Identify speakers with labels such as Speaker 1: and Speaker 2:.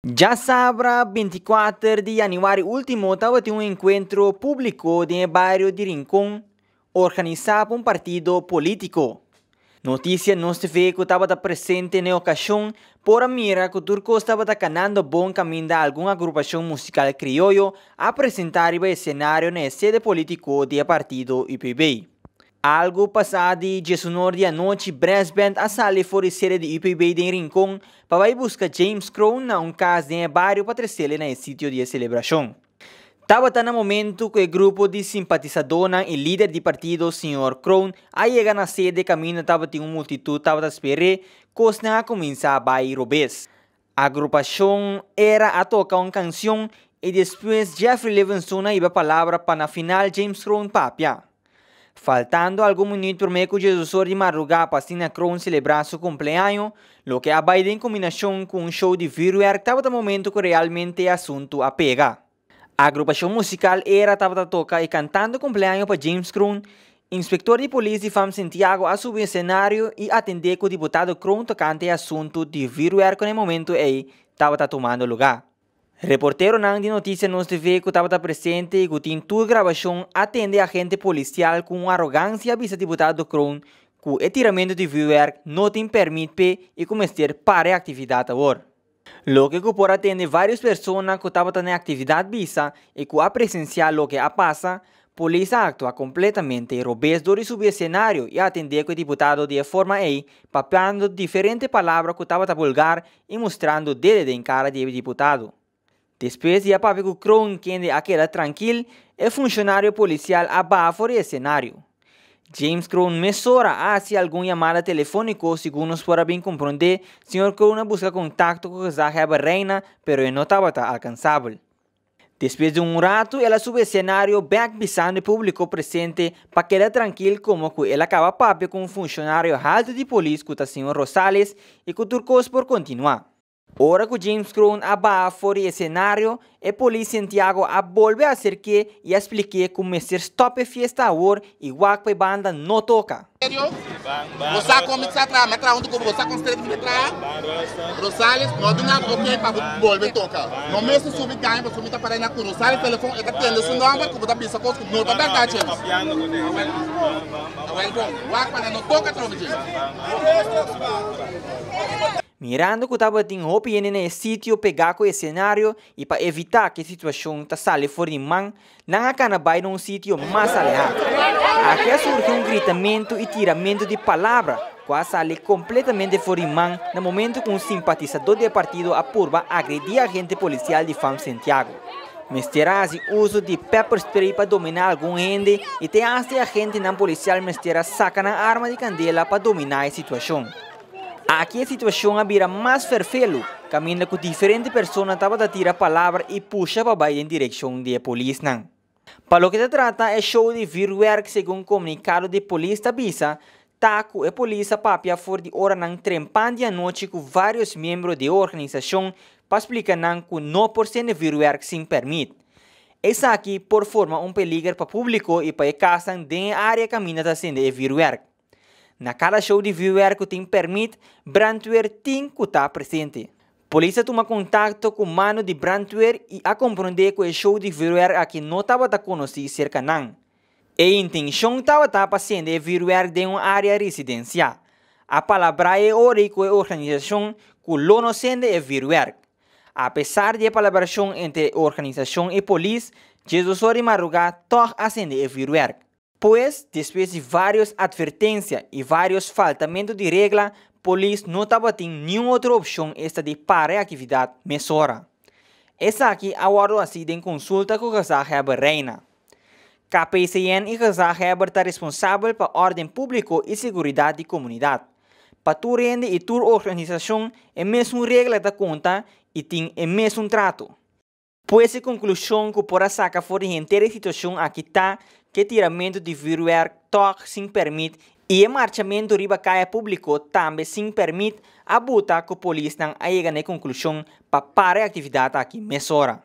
Speaker 1: Djasabra 24 di yanüari último tabatin un enkuentro públiko den e bario di Rincon organisá pa un partido polítiko. Notisia Nos TV ku tabata presente na e okashon por a mira ku tur kos tabata kanando bon kaminda algun agrupashon musikal krioyo a presentá riba esenario na e sede polítiko di e partido UPB. Algu pasá di diesunor di anochi Brass Band a sali for di sede di UPB den Rincon pa bai buska James Kroon na un kas den e bario pa tresele na e sitio di e selebrashon. Tabata na momentu ku e grupo di simpatisadónan i lider di partido señor Kroon a yega na sede kaminda tabatin un multitut tabata sper'é, kosnan a kuminsá bai robes. Agrupashon Era a toka un kansion i despues Jeffrey Levenson a hiba palabra pa na final James Kroon papia. Faltando algun minuut promé ku djesosor di madrugá pa asina Kroon selebrá su kumpleaño, loke a bai den kombinashon ku un show di vürwèrk tabata momentu ku realmente e asuntu a pega. Agrupashon musikal Era tabata toka i kantando kumpleaño pa James Kroon. Inspektor di polis di fam Santiago a subi esenario i atendé ku diputado Kroon tokante e asuntu di vürwèrk ku na e momentu ei tabata tumando lugá. Reporteronan di Notisia Nos TV ku tabata presente i ku tin tur grabashon a tende agente polisial ku un arogansia a bisa diputado Kroon ku e tiramentu di vürwèrk no tin pèrmit p'e i ku mester para e aktividat awor. Loke ku por a tende vários persona ku tabata na e aktividat bisa i ku a presensiá loke a pasa, polis a aktua kompletamente robes dor di subi esenario i atendé ku e diputado di e forma ei papiando diferente palabra ku tabata bulgar i mustrando dede den kara di e diputado. Despues di a papia ku Kroon kende a keda trankil, e funshonario polisial a baha for di e esenario. James Kroon mesora a hasi algun yamada telefóniko, segun nos por a bin komprondé, señor Kroon a buska kontakto ku gezaghebber Reina, pero e no tabata alkansabel. Despues di un ratu el a subi esenario bèk bisando e públiko presente pa keda trankil komo ku el a kaba papia ku un funshonario haltu di polis ku ta señor Rosales i ku tur kos por kontinuá. Ora ku James Kroon a baha for di esenario, e polis Santiago a bolbe aserk'é i a splik'é ku mester stòp e fiesta awor i wak pa e banda no toka.
Speaker 2: Serio? Bo sa kon mi sa traha? Mi a traha huntu ku bo. Bo sa kon strek mi ta traha? Rosales no duna ok pa bo bolbe toka. No mester subi gaña pasobra mi ta para na ku Rosales telefon e ta tende su nòmber ku bo ta bisa kos ku no ta bèrdat James. Awel bon, wak pa nan no toka atrobe James.
Speaker 1: Mirando ku tabatin hopi hende na e sitio pegá ku e senario i pa evitá ku e situashon ta sali for di man, nan a kana bai na un sitio mas alehá. Aki a surgi un gritamentu i tiramentu di palabra ku a sali kompletamente for di man na momentu ku un simpatisadó di e partido a purba agredí agente polisial di fam Santiago. Mester a hasi uso di pepper spray pa dominá algun hende i te asta e agentenan polisial mester a saka nan arma di kandela pa dominá e situashon. Aki e situashon a bira mas ferfelu, kaminda ku diferente persona tabata tira palabra i pusha pa bai den direkshon di e polisnan. Pa loke ta trata e show di vürwèrk segun komunikado di polis ta bisa ta ku e polis a papia for di oranan trempan di anochi ku vários miembro di e organisashon pa splika nan ku no por sende vürwèrk sin pèrmit. Esaki por forma un peliger pa públiko i pa e kasnan den e área kaminda ta sende e vürwèrk. Na kada show di vuurwerk ku tin pèrmit, brantwer tin ku ta presente. Polis a tuma kontakto ku mano di brantwer i a komprondé ku e show di vuurwerk aki no tabata konosí serka nan. E intenshon tabata pa sende e vuurwerk den un área residensiá. A palabrá e ora i ku e organisashon ku lo no sende e vuurwerk. Apesar di e palabrashon entre e organisashon i polis, djesdosor di marugá tòg a sende e vuurwerk. Pues, despues di vários atvertensia i vários faltamentu di regla, polis no tabatin niun otro opshon esta di para e aktividat mesora. Esaki a wòrdu hasí den konsulta ku Gezaghebber Reina. KPCN i Gezaghebber ta responsabel pa órden públiko i seguridat di komunidat. Pa tur hende i tur organisashon e mesun regla ta konta i tin e mesun trato. Pues e konklushon ku por a saka for di henter e situashon aki ta ku e tiramentu di vürwèrk tòg sin pèrmit i e marchamentu riba kaya públiko tambe sin pèrmit a buta ku polisnan a yega na e konklushon pa para e aktividat aki mesora.